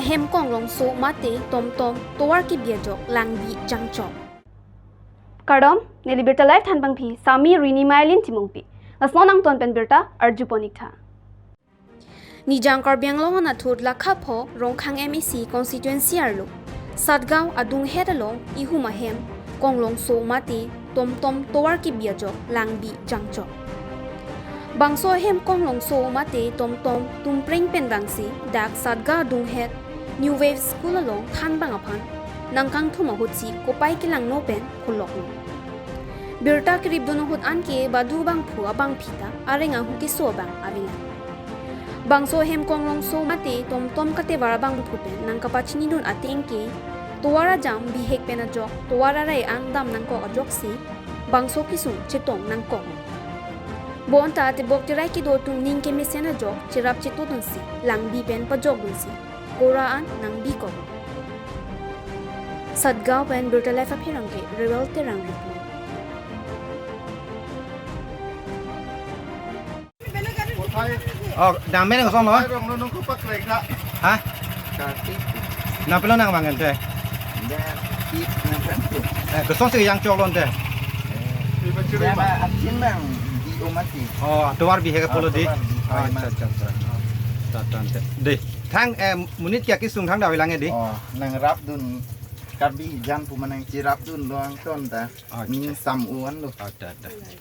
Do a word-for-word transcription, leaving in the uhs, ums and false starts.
Hem konglongso mate tomtom tovar kebi ajok langbi jangchok. Kardom, neli Birta Live thanbangpi, Sami Rini Mailin Timungpi. Lason angton pen birta arjupon ik tha. Nijang Karbi Anglong anatthu Lakha pho Rongkhang M A C constituency arlo Satgaon adunghet along ihum ahem konglongso mate tomtom tovar kebi ajok langbi jangchok. Bangso ahem konglongso mate tomtom tumpreng pen vangsi dak Satgaon adunghet New Wave School along thanbang aphan nangkangthum ahutsi kopai kelangno pen puloklo. Birta keripdun ahut anke badu bangphu abangphi ta areng ahu keso abang avelang. Bangso ahem konglongso mate tomtom katevar abangphu pen nangkapachinidun ateng ke tovar ajam bihek pen ajok tovar arai an dam nangkok ajoksi bangso kesung chetong nangkok. Bonta tebok terai kedo atum ning kemesen ajok cherap chetodunsi langbi pen pajokdunsi kora an nangbikok. Satgaon pen Birta Live apherangke Rewel Terang report. Oh, nang men kosong lo? Rong lo nungku pak rek dak. Hah? Kati. Nang pilo nang mangan te? Dak tip nang kan tu. Eh, kosong si jangchok lo te? Dia ma asin bang di omati. Oh, tovar bihek pulo di. Ah, tovar bihek. Ah, acha, acha, acha. Tatan te. Deh, thang, eh, monit kya kesung thang dak avelang ya di? Oh, nangrapdun Karbi jan pu manang cherapdun doang ton ta. Ah, acha. Ning sam uan lo. Ah, ta, ta, ta.